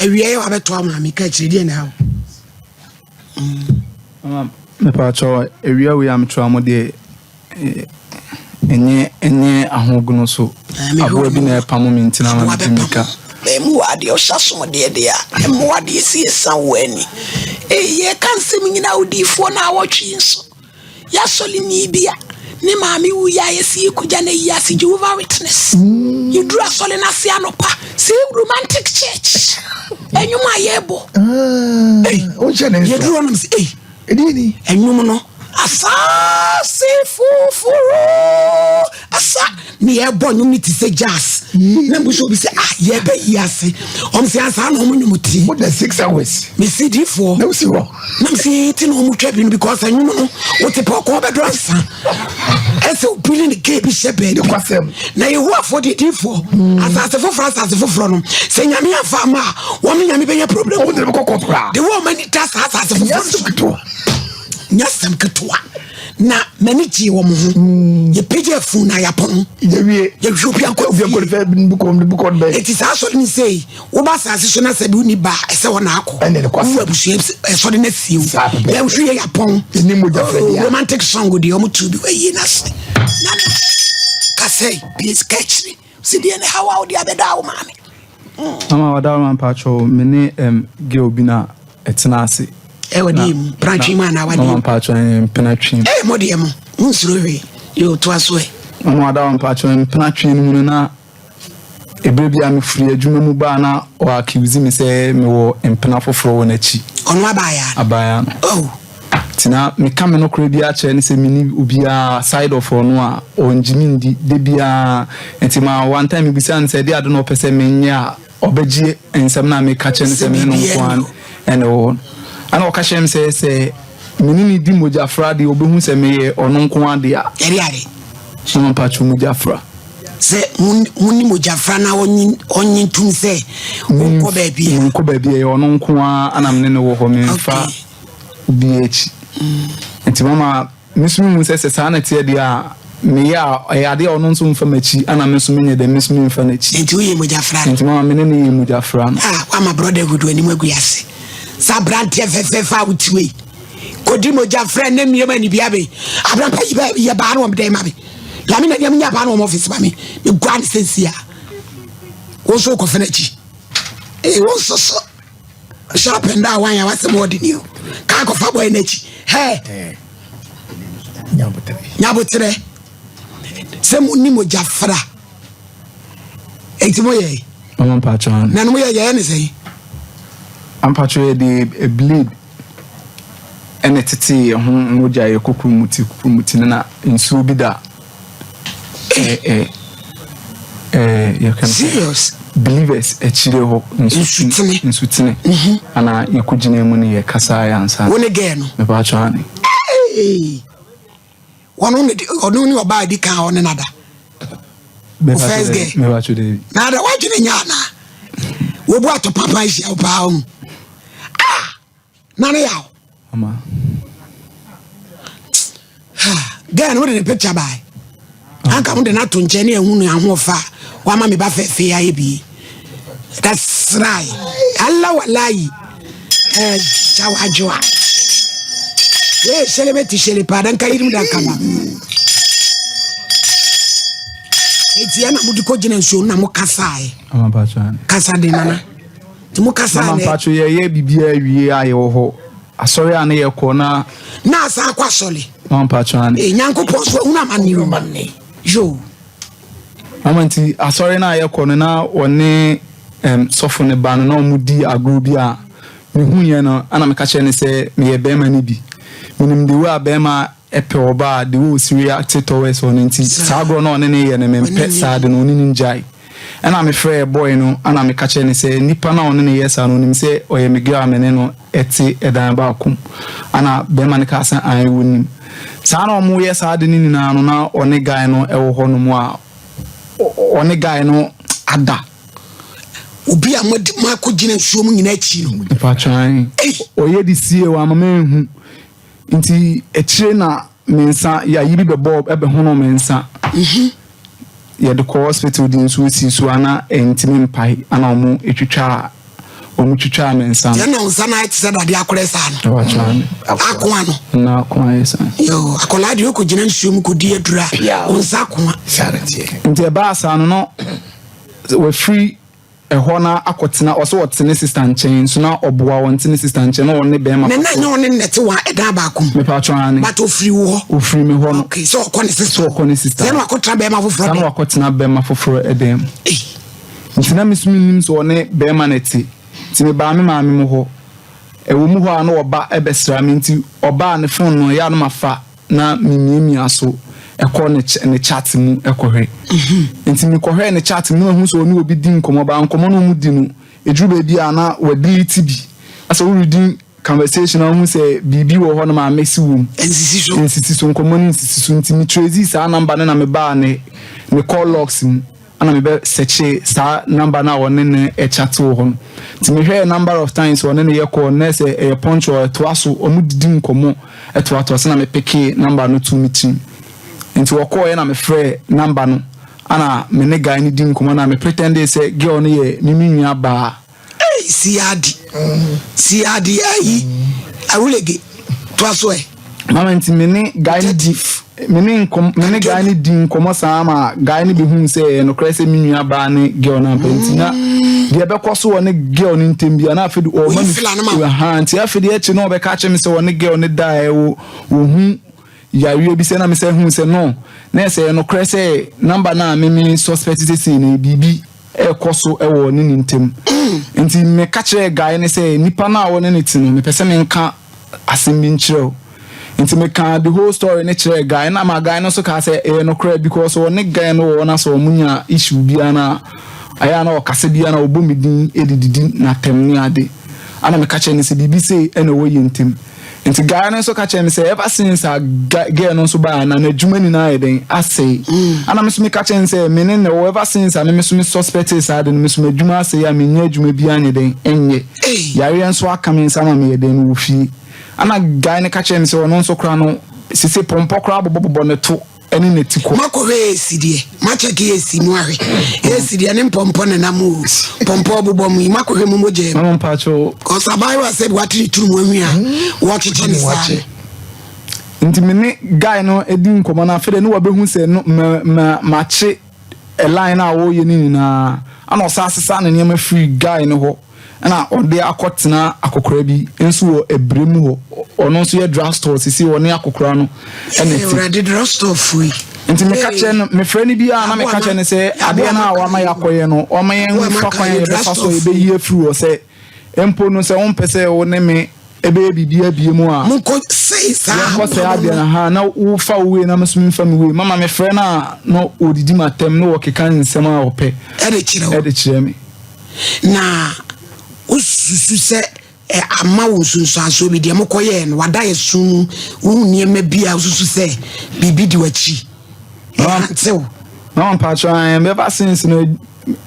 Awia yɛ wabɛto ama me ka akyire deɛ na ɛha wo. Mepaakyɛw awia wei a metra mo deɛ ɛnyɛ ɛnyɛ ahogono so aboa bi na ɛpamo me ntina ma metumi ka. Mmoa adeɛ ɔhyɛ asoɔdeɛ deɛ a mmoa deɛ si ɛsa wo ani. Ɛyɛ ka nsɛm nyinaa odiifoɔ na awɔtwe nso. Y'asɔre ni bi a ne maame wu yɛ a yɛsi yɛkɔgya no ayi ase Jehovah Witness. Yɛduru asɔre no ase anɔpa sɛ romantic church ɛnwom a yɛbɔ. Yɛduru hɔ nom sɛ ei ɛnwom no asaase foforo asa ne yɛbɔ nwom no te sɛ jazz na mbu sɛ obi sɛ ah yɛbɛ yi ase ɔm sɛ ansa na ɔmo nwom ti. More than 6 hours. Mesi diifoɔ. Na wosi hɔ. Na mesi ti na ɔmo twa bi no because ɛnwom no wote pɛ ɔkɔn bɛdɔ nsa ɛsɛ obi ne ne gay bi hyɛ baabi. Nokwasɛm. Na Yehowafoɔ deɛ diifoɔ asase foforɔ asase foforɔ no sɛ Nyame amfa ama a wɔn ne Nyame bɛnya problem. Ɔmo de no bɛkɔ court koraa. De wɔn ani da saa asase foforɔ no so. Ketewa. Nyɛ asɛm ketewa. Na m'ani gyee wɔn ho. Yɛpagya funu na yɛapɔn. Yɛwie. Yɛhwɛ obi ankɔ Obi ankɔ fie. Bukɔ bɛ. Eti saa asɔre no sei, woba asase so na sɛ bi wonni ba a, ɛsɛ hɔ na akɔ. Ɛne ne kwasɛm. Wowu abusua ɛsɔre no asie wo. Saa pɛpɛ. Yɛhwɛ yɛ yɛapɔn. Ɛni mogya fɛ Oh, bia. romantic song deɛ ɔmo tu bi wɔayi no ase. Na no kasɛe bie sika akyiri. Si deɛ ne haw a wode abɛda wo maame. Mama wadawoma mpakyɛw me ne um, girl bi na ɛtena ase. Ɛwɔ deɛ mu prantwe mu anaa wadeɛ mu. Mama mpakyɛw ɛyɛ mpenatwe mu. Ɛyɛ mo deɛ mo mo nsuro hwee yɛ otoa so ɛ. Mama wadawoma mpakyɛw mpenatwe no mu no na ebere bi a mefiri adwuma mu baa na ɔ accuse me sɛ mewɔ mpena foforɔ wɔ n'akyi. Ɔno abaayaa no. Abaayaa no. Oh. Nti na meka me nokorɛ biara kyerɛ no sɛ menni obiara side of ɔno a ɔngye me ndi da biara. Nti ma one time mebisaa no sɛ ɛdeɛ ade na ɔpɛ sɛ menyɛ a ɔbɛgye nsɛm no a meka kyerɛ no sɛ me ne no nko ara na ɛwɔ hɔ no. Ɛna ɔka kyerɛɛ me sɛ sɛ me ne no di mogyafra deɛ ɔbɛhu sɛ meyɛ ɔno nko ara dea. Ɛde ade. Mama mpakyɛw mogyafra. Sɛ monni mogyafra na ɔnye ntom sɛ wonkɔ baabi a. Menkɔ baabi a ɛyɛ ɔno nko ara na me ne no wɔ hɔ memfa. obiara akyi. Nti mama me nso mehu sɛ sɛ saa na ɛteɛ deɛ a, meyɛ a ɛyɛ adeɛ a ɔno nso mfa m'akyi ana me nso menyɛ dɛ me nso memfa n'akyi. Nti woyɛ mogyafra no? Nti mama me ne no yɛ mogyafra no. Ah, wama brotherhood anim agu ase. Sɛ aberanteɛ fɛfɛɛfɛ a wote wei kɔdi mogyafra ne mmea ma anibia be abrampa yi bɛ yɛ baa no wɔn dɛn ma me lame na nneɛma nya baa no wɔn ɔfisi ma me megua ne sɛnsi a wo nso wokɔfa n'akyi ee wo nso so Sharp and down wan ya wasɛm ɔde ni o kaa kɔfa bɔyɛ n'akyi hɛ nyaboterɛ sɛ mo ni mogya fra enti mo yɛ na no mo yɛ yɛyɛ ne sɛn ampatwo yɛ de blade ɛna tete yɛ ho mogya yɛ kukuru mu ti kukuru mu ti no na nsuo bi da Serious. Believers akyire hɔ nsutene nsutene mhm. ana yɛkɔ gyina mu no yɛ kasa yɛ ansa. Wo ne gɛɛ no. Mepɛ atwa ane. Wɔn ne ɔno ne ɔbaa di kan ɔne nada. Wo first girl. Mepɛ atwa de. Nada wadwene nya ana. Wobu ato papa ahyia wo paa ho. Ah! Na ne yaw. Ama. Girl no wode ne picture bae. Anka wode no ato nkyɛn ne ahu ne ahoɔfa a wama me ba fɛfɛ ayɛ bi. That's right. Allah wallahi. Eh, chawadwoa. Eh, shele beti shele pa dan kayirim dan kama. Eti ana mudi ko gyina nsuo na mo kasae. Kasa de nana. Nti mo kasa Mama mpacho yɛyɛ biribiara wie a yɛwɔ hɔ. Asɔre a ne yɛkɔ na. Na asan akɔ asɔre. Mama mpacho ane. Ee Nyankopɔn so ahunu amane o. Yo. Mama nti asɔre no a yɛkɔ no na ɔne um, sɔfo no ba no na wɔn di agorɔ bi a mehu yɛ no ana meka kyerɛ no sɛ meyɛ bɛrima no bi. Menim de wo a bɛrima Ɛpɛ ɔbaa the way osi react towards ɔno nti saa agorɔ no a ɔne no yɛ no mempɛ saa ade no ɔne no ngyae ɛna me frɛɛ boy no ɛna meka kyerɛɛ no sɛ nipa no a ɔne no yɛ saa no onim sɛ ɔyɛ me girl a me ne no te ɛdan baako mu ɛna bɛrima no kaa sɛ ae onim saa na ɔmo yɛ saa ade no nyinaa no na ɔne guy no ɛwɔ hɔ nom a ɔne guy no ada. Obi a mo akɔgyina nsuo mu nyinaa akyi no. Mpakyɛw ɔyɛ de sie wama manhu. Nti akyire na me nsa yayi bi bɛbɔɔ ɛbɛhonoo me nsa. Yɛde kɔɔ hospital de nsuo sii so a na ɛntumi mpae ana wɔn twitwaa Wɔn twitwaa me nsa no. Yɛn na nsa no ayɛ te sɛ dadeɛ akorɛ saa no. Akoa no. Na akoa yɛ saa. Yoo akwadaa deɛ ɔkɔ gyina nsuo mu kɔdi aduru a wo nsa akoa. Nti ɛbaa saa no na wafiri ɛhɔ na akɔtena ɔsɛ ɔte ne sista nkyɛn nso na ɔboa wɔn te ne sista nkyɛn na ɔne bɛrima foforɔ. Na na nyɛ ɔne ne te wɔ ɛdan baako mu. Mepatwa ane. But ofiri wo hɔ. Ofiri mi hɔ no. Okay sɛ ɔkɔ ne sista. Sɛ ɔkɔ ne sista. Sɛ na wakɔtena bɛrima foforɔ dɛm. Sɛ na wakɔtena bɛrima foforɔ ɛdɛm. Nti na me nso mennim sɛ ɔne barima no te. Nti mebaa me maame mo hɔ. Ɛwɔ mu hɔ a na ɔba bɛsra me nti ɔbaa ne phone no ɛyɛ a na mafa na memiamia so kɔ ne ne chat mu kɔhwɛ. Nti mekɔhwɛɛ ne chat mu na mahu sɛ ɔne obi di nkɔmmɔ but nkɔmmɔ no a wɔdi no ɛduru baabi a na wadelete bi. Asɛ woredi conversation a wohu sɛ biribi wɔ hɔ nom a mesi wom. Nsisi so. Nsisi so, nkɔmmɔ no nsisi so. Nti me tracee saa number no na mebaa ne ne call logs mu. Ɛna me bɛ sɛkyee saa number no a ɔne no chat wɔ hɔ no. Nti me hwɛɛ number of times ɔne no yɛ call no na ɛsɛ ɛyɛ punctual ɛtoa so, ɔmo didi nkɔmɔ ɛtoatoa so na me pekee number no too me tirim. Nti ɔkɔɔɛ na me frɛɛ number no ɛna me ne guy no di nkɔmɔ na me pretendee sɛ girl no yɛ me me nua baa. Ei siadi siadi ayi awulege toa so ɛ. Mama nti me ne guy no di me ne nkɔm me ne guy no di nkɔmɔ saa ma guy no behuu sɛ ɛyɛ nokorɛ sɛ me nua baa ne girl no ampa nti na deɛ ɛbɛkɔ so wɔ ne girl no ntɛm bia na afei de ɔma me ha nti afei deɛ akyi na ɔbɛka akyerɛ me sɛ ɔne girl no da a ɛwɔ wɔhu yareɛ bi sɛ na me sɛ hu sɛ no na ɛsɛ ɛyɛ nokorɛ sɛ number no a me me suspect sesei no biribi rekɔ so wɔ ɔne no ntam. Nti meka kyerɛɛ guy no sɛ nipa no a ɔne no te no, mepɛ sɛ menka asɛm bi nkyerɛ wo. Nti mekaa the whole story no kyerɛɛ guy no ma guy no nso kaa sɛ ɛyɛ nokorɛ because ɔne guy no wɔ hɔ na sɛ wɔn nya issue biara na ɛyɛ a na ɔkasa biara na ɔbɔ me din de didi n'atɛm ne ade. Ana meka kyerɛ no sɛ biribi sei na ɛwɔ yɛn ntam. Nti guy no nso ka kyerɛ me sɛ ever since a girl no nso baeɛ na n'adwuma nyinaa ayɛ dɛn asɛe. Ana me nso meka kyerɛ no sɛ me ne no wɔ ever since a me nso me suspect saa ade no me nso m'adwuma asɛe a mennya adwuma biara nyɛ dɛn nyɛ. Yareɛ nso aka me nsa ma meyɛ dɛn mewɔ fie. Ana guy no ka kyerɛ me sɛ ɔno nso koraa no sese pɔmpɔ koraa bobɔbobɔ ne to. Ɛne na ti kɔ. Makɔhwɛ AC deɛ, makyɛke AC mu ahwɛ. AC deɛ ne mpɔmpɔ nenam o. Pɔmpɔ bobɔ mu yi, makɔhwɛ mu mogya mu. Mama mpakyɛw. Cause abaayewa sɛ wate ne tiri mu ahwi a, wɔkyekyɛ ne saa no. Nti me ne guy no di nkɔmmɔ no afei deɛ ne wabɛhu sɛ no ma ma makye line no a wɔreyɛ no nyinaa ɛna ɔsan sesa ne nneɛma firi guy no hɔ. Ɛna ɔde akɔtena akɔkora bi nso wɔ abire mu hɔ. Ɔno nso yɛ drug store sisi ɔne akɔkora no ɛna ti. Awurade drug store fo yi. Nti meka kyerɛ no mefrɛ no bi a na meka kyerɛ no sɛ adeɛ no a wama yɛakɔyɛ no ɔma yɛn fa kwan a yɛbɛfa so yɛbɛyi afiri hɔ sɛ mpo no sɛ wompɛ sɛ wo ne me ɛbɛyɛ biribi abie mu a monkɔ sɛe saa yɛnkɔ sɛe adeɛ no ha na wofa wo wei na me nso memfa me wei mama mefrɛ no a na ɔdidi m'atɛm na ɔkeka nsɛm a ɔpɛ ɛde kyerɛ wo ɛde kyerɛ me. Na wosusu sɛ ama wo nsunsuansoɔ bi deɛ mokɔyɛɛ no wada ɛso mu wohu nneɛma bi a wosusu sɛ biribi di w'akyi ɛhantew. Na mpakyɛ ɛn bɛba since no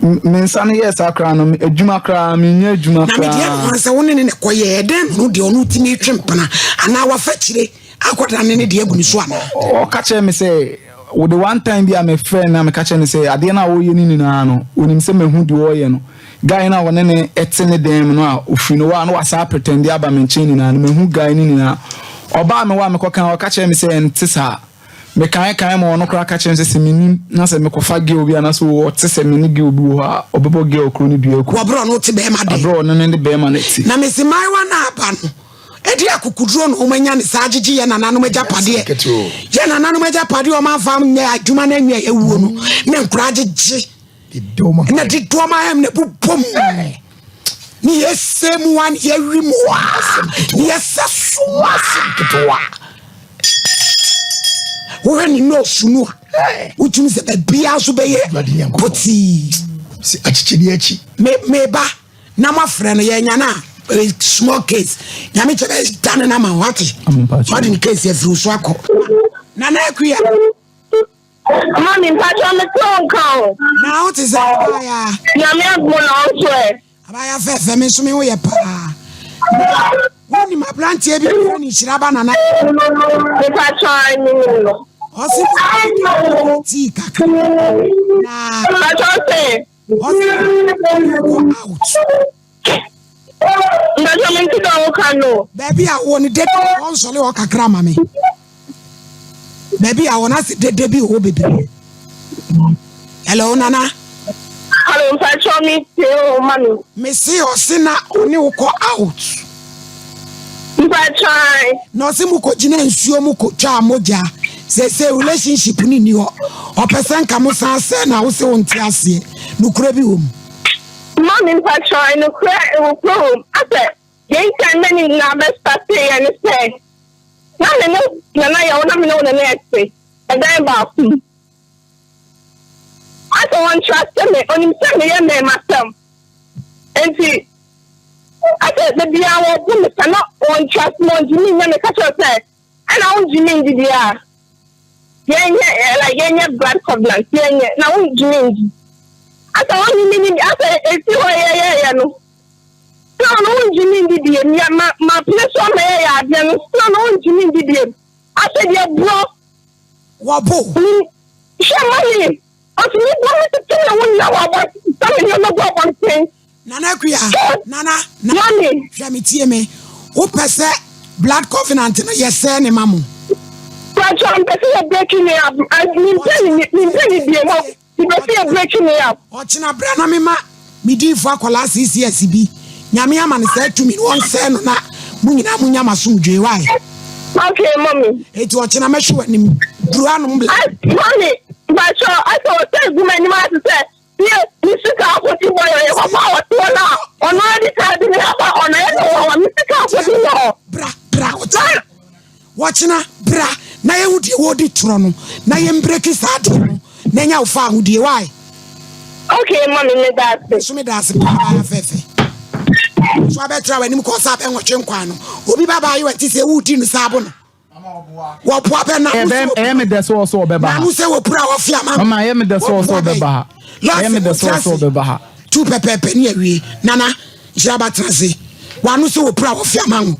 me nsa no yɛɛ saa koraa no adwuma koraa menyɛ adwuma koraa. Na medeɛ no sɛ wo ne ne na ɛkɔyɛɛ ɛdɛn no deɛ ɔno tumi twe mpena anaa wafa kyire akɔdane ne deɛ agu ne so anaa. Ɔka kyerɛ me sɛ Wo de one time bi a me frɛ no na me ka kyerɛ no sɛ adeɛ no a ɔreyɛ no nyinaa no onim sɛ mahu deɛ ɔreyɛ no. Guy no a ɔne no te ne dan mu no a ofiri no hɔ a na wasan apretɛnde aba me nkyɛn nyinaa no mahu guy no nyinaa. Ɔbaa me hɔ a mekɔ kan ɔka kyerɛ me sɛ ɛnte saa. Me kan kan ma ɔno koraa ka kyerɛ me sɛ sɛ menim na sɛ mekɔfa girl bi anaasɛ ɔte sɛ me ne girl bi wɔ hɔ a ɔbɛbɔ girl koro no dua aku. Wɔ berɛ a ɔno te bɛrima dɛn? Aberɛ a ɔno ne bɛrima no te. Na mese mmaayewa no aba no. Ɛde akokoduro na wɔn anya ne saa agyegye yɛ nananom agyapadeɛ. Yɛ nananom agyapadeɛ wɔn afa nyɛ adwuma na nyɛ awuo no na nkura agyegye na de dɔm ayam na bubom ne yɛsɛ mu a ne yɛwi mu a ne yɛsɛ so a wohwɛ ne nɔɔso no a wotumi sɛ baabiara so bɛyɛ pɔtii. Akyekyedeɛ akyi. Meba. Na mo afrɛ no yɛ nya no a small case nyame kyɛ bɛ dane no ama wate wade ne case afiri so akɔ nana akuya. Mami mpatsɔ me te wo nka o. Na wo te sɛ abaya. Nyame adom na wo nso ɛ. Abaya fɛfɛ me nso me ho yɛ paa. Wonim aberanteɛ bi frɛ no nhyira ba nana. Mepatsɔ ae menim no. Ɔse tii kakra na. Mpatsɔ se. Ɔse yɛkɔ out. Mpakyɛ mente deɛ woka no. Baabi a wɔ no dede wɔ hɔ nsɔle hɔ kakra ma me. Baabi a wɔ no ase dede bi wɔ hɔ bebree. Hello Nana. Hello mpakyɛ me tie o ma me. Me se ɔse na ɔne wo kɔ out. Mpakyɛ ae. Na ɔse mo kɔ gyina nsuo mu kɔ twaa mogya. Seesei relationship no nni hɔ. Ɔpɛ sɛ nka mo san sɛɛ na wo se wo nte aseɛ. Nokorɛ bi wɔ mu. Mummy mpakyɛw nokorɛ nokorɛ wɔ mu asɛ deɛ nti a na ne nyinaa bɛ startee yɛ ne sɛ na me ne Nana Yaw na me ne wo Nana ɛte ɛdan baako mu asɛ wɔn truste me onim sɛ meyɛ mmɛɛmasɛm nti asɛ da biara wɔbu me sa na wɔn truste me wɔn gyimi nyɛ me ka kyerɛ sɛ Ɛna wo ntumi ndi deɛ a yɛnyɛ eh, like yɛnyɛ blood covenant yɛnyɛ na wo ntumi ndi asɛ wɔn nye mi ni asɛ esi hɔ yɛyɛyɛ no still no wo ntumi ndi deɛ mi ma ma pene so ama yɛyɛ adeɛ no still no wo ntumi ndi deɛ asɛ deɛ borɔ Wɔbo. Hwɛ mami ɔtumi bɔ me tete ne wo nyina wɔ abɔnten sɛ me nneɛma gu abɔnten. Nana Akua, Nana, Nana, Mami. hwɛ me tie me. Wo pɛ sɛ blood covenant no yɛ sɛɛ ne ma mo? Pacho, mpɛ sɛ yɛ break me up. Me mpɛ ne me mpɛ ne bie mo. Mpɛ sɛ yɛ break me up. Ɔkyena bra na me ma me diifo akwadaa CCS bi. Nyame ama no saa tumi no ɔnsɛɛ no na mo nyinaa mo nya mo asomdwoe why? Okay, mommy. Eti ɔkyena mɛhwɛ w'anim. Duru anom bla. Mommy, Pacho, asɛ ɔsɛ gu m'anim ase sɛ Tie, me sika akɔdi hɔ yɛ ɔyɛ papa a ɔte hɔ no a, ɔno ara di kan de me aba hɔ na ɛna wɔ hɔ, me sika akɔdi wɔ hɔ. Bra, bra, ɔkyena, wɔkyena, bra na yɛhu deɛ wɔredi torɔ no na yɛmbreki saa adeɛ no na nya wo fa ahodie, why? Okay, mami, me da ase. Nso me da ase paa, baa fɛfɛ. So abɛtra w'anim kɔ sɛ abɛnwɔtwe nkwan no. Obi ba baa yɛ wɔ ti sɛ wodi no saa bo no. Wɔboa bɛ na Ɛyɛ ɛyɛ me dɛ sɛ ɔsɛ ɔbɛba ha. Na sɛ wɔpura wɔfe ama. Mama ɛyɛ me dɛ sɛ ɔsɛ ɔbɛba ha. Ɛyɛ me dɛ sɛ ɔsɛ ɔbɛba ha. Tu pɛpɛɛpɛ ne awie. Nana nhyira ba tena ase. Wano sɛ wɔpura wɔfe ama ho.